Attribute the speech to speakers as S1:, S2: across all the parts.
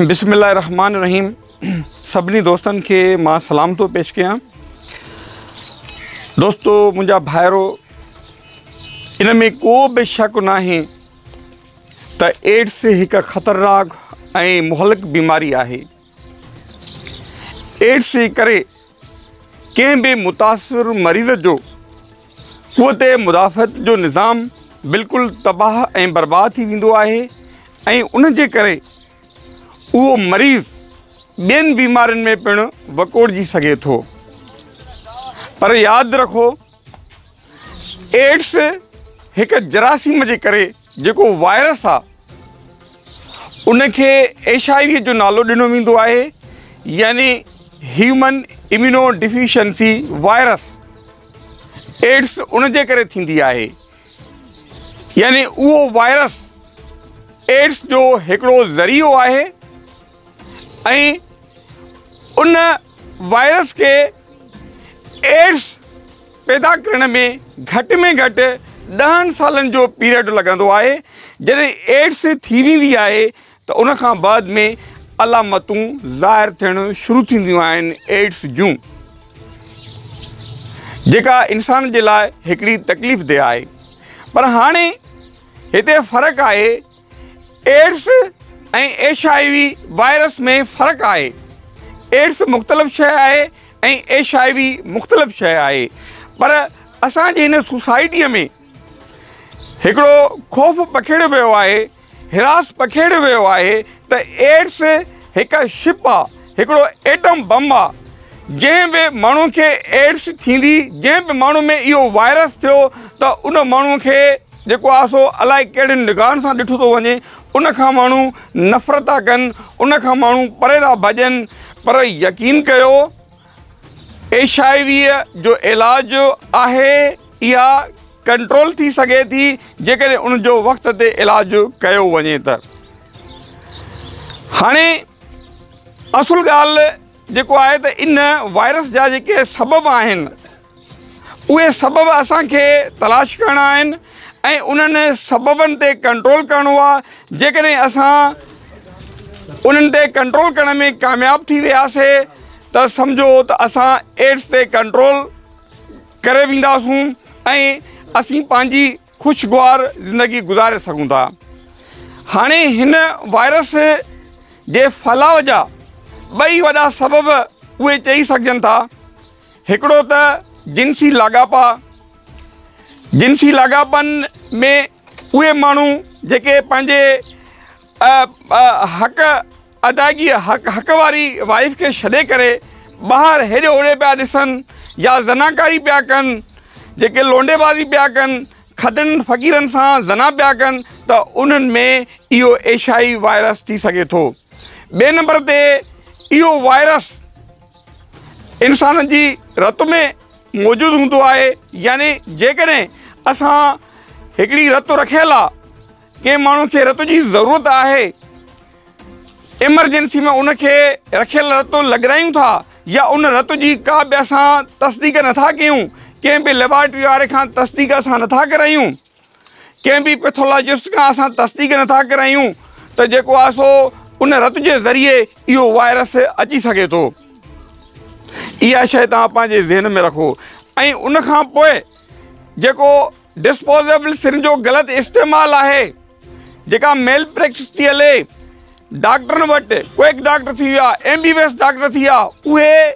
S1: بسم الله الرحمٰن الرحيم سڀني دوستن کي مان سلام ٿو پيش ڪيان. دوستو منهنجا ڀائرو، ان ۾ ڪو به شڪ ناهي ته ايڊز هڪ خطرناڪ ۽ مهلڪ بيماري آهي. ايڊز جي ڪري ڪنهن به متاثر مريض جو قوت مدافعت جو نظام بلڪل تباهه ۽ برباد ٿي ويندو آهي ۽ ان جي ڪري اهو مريض ٻين بيمارين ۾ پڻ وڪوڙجي سگهي ٿو. پر ياد رکو، ايڊز هڪ جراثيم جي ڪري جيڪو وائرس آ ان کي ايڇ I وي جو نالو ڏنو ويندو آهي، يعني human immuno deficiency virus. AIDS ان جي ڪري ٿيندي آهي، يعني اهو وائرس ايڊز جو هڪڙو ذريعو آهي ۽ ان وائرس کي ايڊز پيدا ڪرڻ ۾ گهٽ ۾ گهٽ 10 سالن جو پيريڊ لڳندو آهي. جڏهن ايڊز ٿي ويندي آهي ته ان کان بعد ۾ علامتون ظاهر ٿيڻ شروع ٿينديون آهن ايڊز جون، جيڪا انسان جي لاء هڪڙي تڪليف ده آهي. پر هاڻي هتي فرق آهي، AIDS ۽ H I V virus ۾ فرق آهي. ايڊز مختلف شيء آهي ۽ ايڇ I V مختلف شيء آهي. پر اسان جي هن سوسائٽيء ۾ هڪڙو خوف پکيڙيو ويو آهي، هراس پکيڙيو ويو آهي ته ايڊز هڪ شپ آ، هڪڙو ايٽم بم آ، جنهن به ماڻهو کي ايڊز ٿيندي، جنهن به ماڻهو ۾ اهو وائرس ٿيو ته ان ماڻهو کي جيڪو آ سو الائي ڪهڙين نگاهن سان ڏٺو ٿو وڃي، ان کان ماڻهو نفرت ٿا ڪن، ان کان ماڻهو پري ٿا ڀڄن. پر يقين ڪيو، ايڇ I ويء جو علاج آهي، اها ڪنٽرول ٿي سگهي ٿي جيڪڏهن ان جو وقت تي علاج ڪيو وڃي ته. هاڻي اصل ڳالهه جيڪو آهي ته ان وائرس جا جيڪي سبب آهن اهي سبب اسان کي تلاش ڪرڻا آهن ۽ انهن سببن تي ڪنٽرول ڪرڻو آهي. جيڪڏهن اسان انهن تي ڪنٽرول ڪرڻ ۾ ڪامياب ٿي وياسي ته سمجهو ته اسان ايڊز تي ڪنٽرول ڪري وينداسون ۽ اسين پنهنجي خوشگوار زندگي گذاري سگهون ٿا. هاڻي هن وائرس جي ڦهلاء جا ٻئي وڏا سبب اهي چئي سگهجن ٿا. هڪڙو ته جنسي لاڳاپا، جنسي لاڳاپن ۾ اهي ماڻهو جيڪي پنهنجي حق ادائگي حق واري وائيف کي ڇڏي ڪري ٻاهر هيڏي هوڏي پيا ڏسن يا زناڪاري پيا ڪن، جيڪي لونڊي بازي پيا ڪن، کدڙن فقيرن سان زنا پيا ڪن ته انهن ۾ اهو ايڇ I V virus ٿي سگهي ٿو. ٻئي نمبر تي اهو وائرس انسانن جي رت ۾ موجود هوندو آهي، يعني جيڪڏهن اسان هڪڙي رت رکيل آ، ڪنهن ماڻهو کي رت جي ضرورت آهي، ايمرجنسي ۾ ان کي رکيل رت لڳرايون ٿا يا ان رت جي ڪا به اسان تصديق نٿا ڪيون، ڪنهن به ليبارٽري واري کان تصديق اسان نٿا ڪرايون، ڪنهن به پيٿولاجسٽ کان اسان تصديق نٿا ڪرايون ته جيڪو آهي سو ان رت جي ذريعي اهو وائرس اچي سگهي ٿو. اها شيء توهان پنهنجي ذهن ۾ رکو ۽ ان کان پوء جيڪو ڊسپوزيبل سرنج جو غلط استعمال آهي، جيڪا ميل پريڪٽس ٿي هلي ڊاڪٽرن وٽ، ڪوئڪ ڊاڪٽر ٿي ويا، M B B S doctor ٿي ويا، اهي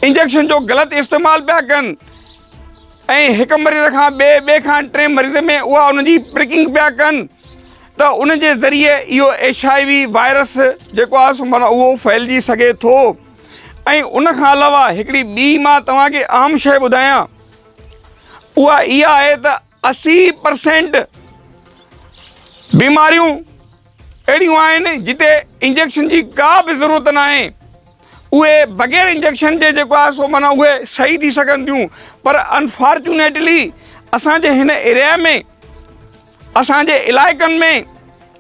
S1: انجيڪشن جو غلط استعمال پيا ڪن ۽ هڪ مريض کان ٻئي، ٻئي کان ٽئين مريض ۾ اها ان جي پرڪنگ پيا ڪن ته ان جي ذريعي اهو ايڇ I V virus جيڪو آهي سو معنيٰ اهو ڦهلجي سگهي ٿو. ۽ ان کان علاوه هڪڙي ٻي مان توهان کي اهم شيء ٻڌايان، اها اها آهي ته 80% بيماريون اهڙيون آهن جتي انجيڪشن جي ڪا به ضرورت ناهي، اهي بغير انجيڪشن جي جيڪو آهي سو معنيٰ اهي صحيح ٿي سگهن ٿيون. پر انفارچونيٽلي اسان جي هن ايريا ۾، اسان جي علائقن ۾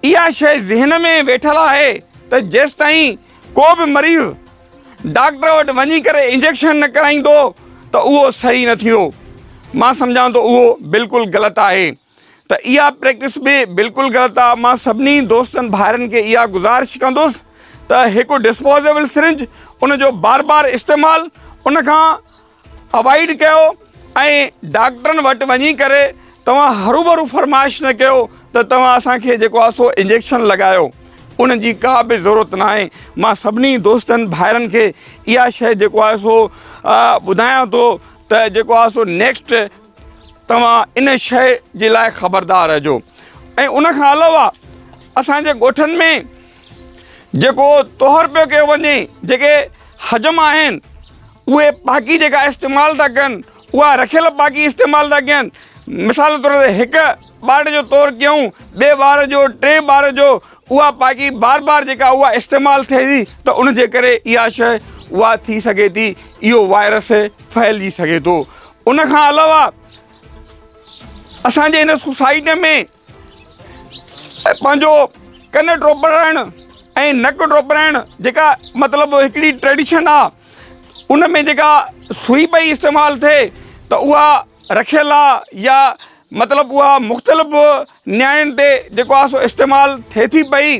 S1: اها شيء ذهن ۾ ويٺل آهي ته جيستائين ڪو به مريض ڊاڪٽر وٽ وڃي ڪري انجيڪشن نه ڪرائيندو ته اهو صحيح نه ٿيندو. مان سمجهان ٿو اهو بلڪل غلط آهي. ته اها پريڪٽس به بلڪل غلط آ. مان سڀني دوستن ڀائرن کي اها گذارش ڪندس ته هڪ ڊسپوزيبل سرنج ان جو بار بار استعمال ان کان اوائڊ ڪيو ۽ ڊاڪٽرن وٽ وڃي ڪري توهان هروڀرو فرمائش نه ڪيو ته توهان اسان کي جيڪو آ سو انجيڪشن لڳايو ان جي ڪا به ضرورت ناهي. مان سڀني دوستن ڀائرن کي اها شيء جيڪو آهي سو ٻڌايان ٿو ته جيڪو آهي سو نيڪسٽ توهان ان شيء جي لاء خبردار رهجو ۽ ان کان علاوه اسان جي ڳوٺن ۾ جيڪو طهر پيو ڪيو وڃي جيڪي حجم آهن اهي پاڪي جيڪا استعمال ٿا ڪن اها رکيل پاڪي استعمال ٿا ڪن مثال طور تي هڪ ٻار جو طور ڪيون ٻئي ٻار جو ٽئين ٻار جو اها پاڪي بار بار جيڪا اها استعمال ٿئي ٿي ته ان جي ڪري اها شيء اها ٿي سگهي ٿي اهو وائرس ڦهلجي سگهي ٿو ان کان علاوه اسان جي هن سوسائٽي ۾ پنهنجو ڪن ٽوپرائڻ ۽ نڪ ٽوپرائڻ جيڪا مطلب هڪڙي ٽريڊيشن آ ان ۾ جيڪا سوئي پئي استعمال ٿئي ته اها رکيل آ يا مطلب اها مختلف نياڻين تي جيڪو آ سو استعمال ٿئي ٿي پئي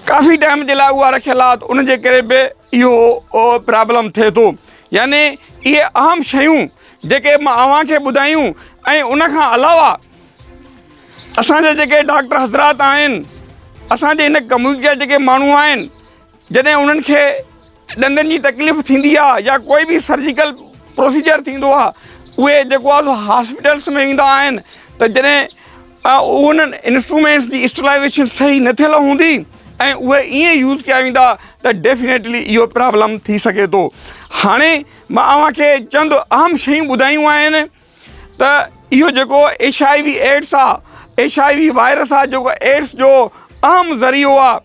S1: ڪافي ٽائيم جي لاء اها رکيل آ ته ان جي ڪري به اهو پرابلم ٿئي ٿو يعني اهي اهم شيون جيڪي مان اوهان کي ٻڌايون ۽ ان کان علاوه اسان جا جيڪي ڊاڪٽر حضرات آهن اسان جي هن ڪميونٽي جا جيڪي ماڻهو آهن جڏهن انهن کي ڏندن جي تڪليف ٿيندي آهي يا ڪوئي به سرجيڪل پروسيجر ٿيندو آهي اهي جيڪو آهي سو هاسپيٽلس ۾ ويندا آهن ته جڏهن انهن انسٽرومينٽس جي اسٽرلائيزيشن صحيح نه ٿيل هوندي ۽ اهي ائين يوز ڪيا ويندا ته ڊيفينيٽلي اهو پرابلم ٿي سگهي ٿو. هاڻي مان اوهان کي چند اهم شيون ٻڌايون آهن ته اهو جيڪو ايڇ I V AIDS آهي، ايڇ I V virus آهي جيڪو ايڊز جو اهم ذريعو آهي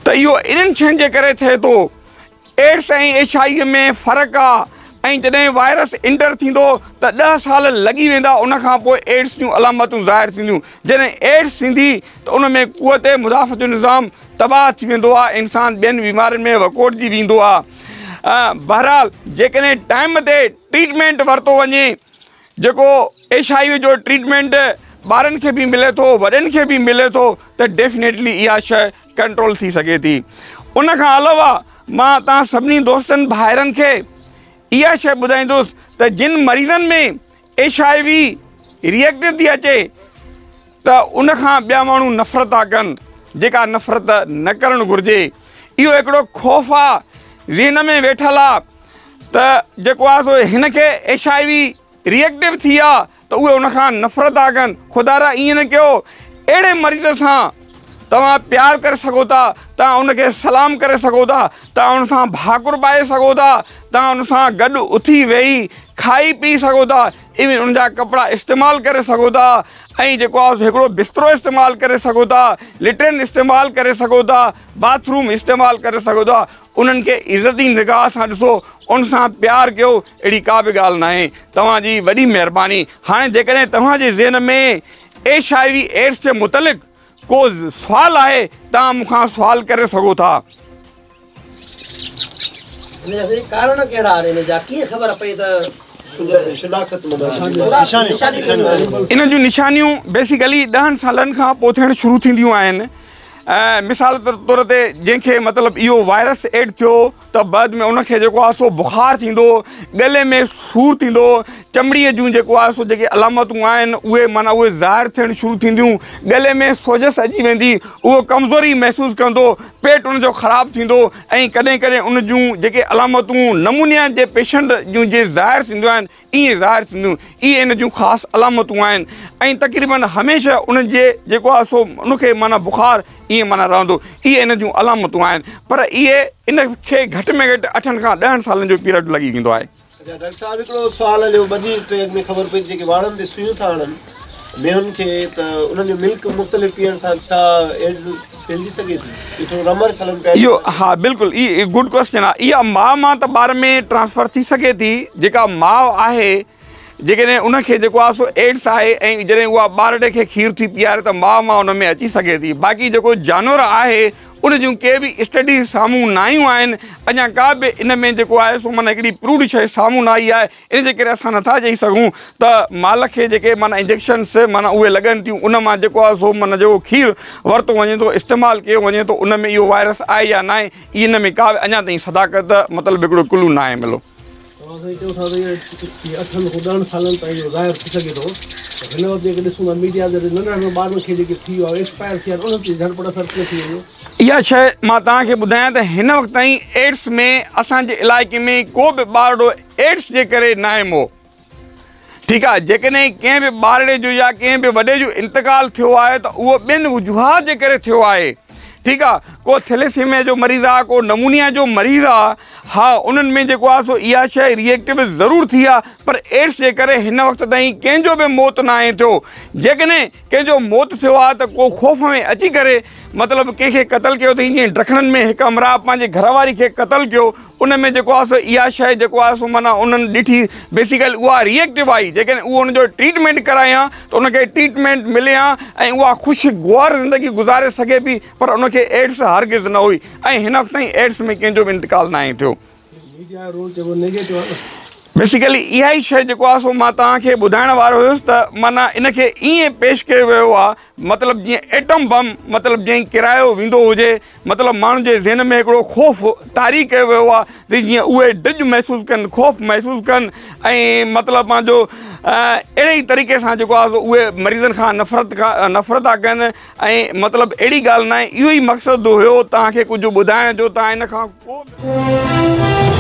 S1: ته اهو انهن شين جي ڪري ٿئي ٿو. ايڊز ۽ ايڇ I V ۾ فرق آ ۽ جڏهن وائرس انٽر ٿيندو ته ڏهه سال لڳي ويندا ان کان پوء ايڊز جون علامتون ظاهر ٿينديون جڏهن ايڊز ٿيندي ته ان ۾ قوت مدافعت جو نظام تباهه ٿي ويندو آ انسان ٻين بيمارين ۾ وڪوڙجي ويندو آ بهرحال جيڪڏهن ٽائيم تي ٽريٽمينٽ ورتو وڃي جيڪو ايڇ I V جو ٽريٽمينٽ ٻارن کي به ملي ٿو وڏن کي به ملي ٿو ته ڊيفنيٽلي اها شيء ڪنٽرول ٿي سگهي ٿي ان کان علاوه مان توهان سڀني دوستن ڀائرن کي اها شيء ٻڌائيندس ته جن مريضن ۾ ايڇ I V reactive ٿي اچي ته ان کان ٻيا ماڻهو نفرت ٿا ڪن جيڪا نفرت نه ڪرڻ گهرجي اهو هڪڙو خوف آ ذهن ۾ ويٺل آ ته جيڪو آ سو هن کي ايڇ I V reactive ٿي آ ته اهي ان کان نفرت ٿا ڪن خدارا ائين نه ڪيو اهڙي مريض سان توهان پيار ڪري سگهو ٿا توهان ان کي سلام ڪري سگهو ٿا توهان ان سان ڀاڪر پائي سگهو ٿا توهان ان سان گڏ اٿي ويهي کائي پي سگهو ٿا ايون ان جا ڪپڙا استعمال ڪري سگهو ٿا ۽ جيڪو آهي هڪڙو بسترو استعمال ڪري سگهو ٿا ليٽرين استعمال ڪري سگهو ٿا باٿ روم استعمال ڪري سگهو ٿا انهن کي عزتي نگاهه سان ڏسو ان سان پيار ڪيو اهڙي ڪا به ڳالهه ناهي توهان جي وڏي مهرباني هاڻي جيڪڏهن توهان جي ذهن ۾ ايڇ I V AIDS جي متعلق ڪو سوال آهي توهان مون کان سوال ڪري سگهو ٿا.
S2: ان جا سائين ڪارڻ ڪهڙا آهن ان جا ڪيئن خبر پئي ته
S1: ان جون نشانيون بيسيڪلي ڏهن سالن کان پوء ٿيڻ شروع ٿينديون آهن مثال طور تي جنهن کي مطلب اهو وائرس ايڊ ٿيو ته بعد ۾ ان کي جيڪو آهي سو بخار ٿيندو ڳلي ۾ سور ٿيندو چمڙي جون جيڪو آهي سو جيڪي علامتون آهن اهي معنيٰ اهي ظاهر ٿيڻ شروع ٿينديون ڳلي ۾ سوجس اچي ويندي اهو ڪمزوري محسوس ڪندو پيٽ ان جو خراب ٿيندو ۽ ڪڏهن ڪڏهن ان جون جيڪي علامتون نمونيا جي پيشنٽ جون جي ظاهر ٿينديون آهن ائين ظاهر ٿينديون. اهي ان جون خاص علامتون آهن ۽ تقريباً هميشه ان جي جيڪو آهي سو ان کي معنيٰ بخار ائين معنيٰ رهندو. اهي ان جون علامتون آهن پر اهي ان کي گهٽ ۾ گهٽ اٺن کان ڏهن سالن جو پيريڊ لڳي ويندو آهي.
S3: اڇا ڊاڪٽر صاحب هڪڙو سوال هليو ٻه ڏينهن ٽي اڳ ۾ خبر پئي ته جيڪي واڙن تي سيون ٿا هڻن مينهن کي ته انهن جو ملڪ مختلف پيئڻ سان ڇا ايڊز ڦهلجي سگهي ٿي؟ جو ٿورو رمرس هلن پيا
S1: اهو ها بلڪل اي گڊ ڪويسچن آهي اها ماء مان ته ٻار ۾ ٽرانسفر ٿي سگهي ٿي جيڪا ماء آهي جيڪڏهن ان کي جيڪو آهي سو ايڊز آهي ۽ جڏهن اها ٻارڙي کي کير ٿي پياري ته ماء مان ان ۾ اچي سگهي ٿي باقي جيڪو جانور آهي ان جون ڪي به اسٽڊيز سامهون نه آيون آهن. اڃا ڪا به ان ۾ جيڪو آهي سو معنيٰ هڪڙي پروڊ شيء سامهون نه آئي آهي. ان جي ڪري اسان نٿا چئي سگهون ته مال کي جيڪي معنيٰ انجيڪشنس معنيٰ اهي لڳن ٿيون ان مان جيڪو آهي سو معنيٰ جيڪو کير ورتو وڃي ٿو استعمال ڪيو وڃي ٿو ان ۾ اهو وائرس آهي يا ناهي. ان ۾ ڪا به اڃا تائين صداقت مطلب هڪڙو ڪلو ناهي مليو.
S3: توهان سائين چئو ٿا ته اهي اٺن کان ڏهن سالن تائين اهو ظاهر ٿي سگهي ٿو پر هن وقت جيڪي ڏسون ٿا ميڊيا ذريعي ننڍن ننڍن ٻارن کي جيڪي ٿي ويو آهي ايڪسپائر ٿي ويا آهن انهن تي جهٽپٽ اثر ڪيئن ٿي ويو؟
S1: اها شيء مان توهان کي ٻڌايان ته هن وقت تائين ايڊز ۾ اسان جي علائقي ۾ ڪو به ٻارڙو ايڊز جي ڪري ناهي مئو. ٺيڪ آهي جيڪڏهن ڪنهن به ٻارڙي جو يا ڪنهن به وڏي جو انتقال ٿيو آهي ته اهو ٻين وجوهات جي ڪري ٿيو آهي. ٺيڪ آهي ڪو ٿيليسيميا جو مريض آهي ڪو نمونيا جو مريض آهي ها انهن ۾ جيڪو آهي سو اها شيء ريئيڪٽو ضرور ٿي آهي پر ايڊز جي ڪري هن وقت تائين ڪنهن جو به موت ناهي ٿيو. جيڪڏهن ڪنهن جو موت ٿيو آهي ته ڪو خوف ۾ اچي ڪري مطلب ڪنهن کي قتل ڪيو اٿئي جيئن ڊکڻن ۾ هڪ همراهه پنهنجي گهر واري کي قتل ڪيو ان ۾ جيڪو آهي سو اها شيء جيڪو آهي سو معنيٰ انهن ڏٺي بيسيڪلي اها ريئيڪٽو آئي جيڪڏهن اهو ان جو ٽريٽمينٽ ڪرائي ها ته ان کي ٽريٽمينٽ ملي ها ۽ اها خوشگوار زندگي گذاري سگهي پئي پر ان کي ايڊز هرگز نه هئي ۽ هن وقت تائين ايڊز ۾ ڪنهن جو به انتقال ناهي ٿيو.
S3: ميڊيا جو رول چئبو نيگيٽو آهي نه.
S1: بيسيڪلي اها ئي شيء جيڪو آهي سو مان توهان کي ٻڌائڻ وارو هيس ته معنيٰ ان کي ائين پيش ڪيو ويو آهي مطلب جيئن ايٽم بم مطلب جيئن ڪرايو ويندو هجي مطلب ماڻهن جي ذهن ۾ هڪڙو خوف طاري ڪيو ويو آهي ته جيئن اهي ڊڄ محسوس ڪن خوف محسوس ڪن ۽ مطلب پنهنجو اهڙي ئي طريقي سان جيڪو آهي سو اهي مريضن کان نفرت کان نفرت ٿا ڪن ۽ مطلب اهڙي ڳالهه ناهي اهو ئي مقصد هيو توهان کي ڪجهه ٻڌائڻ جو توهان ان کان ڪو به.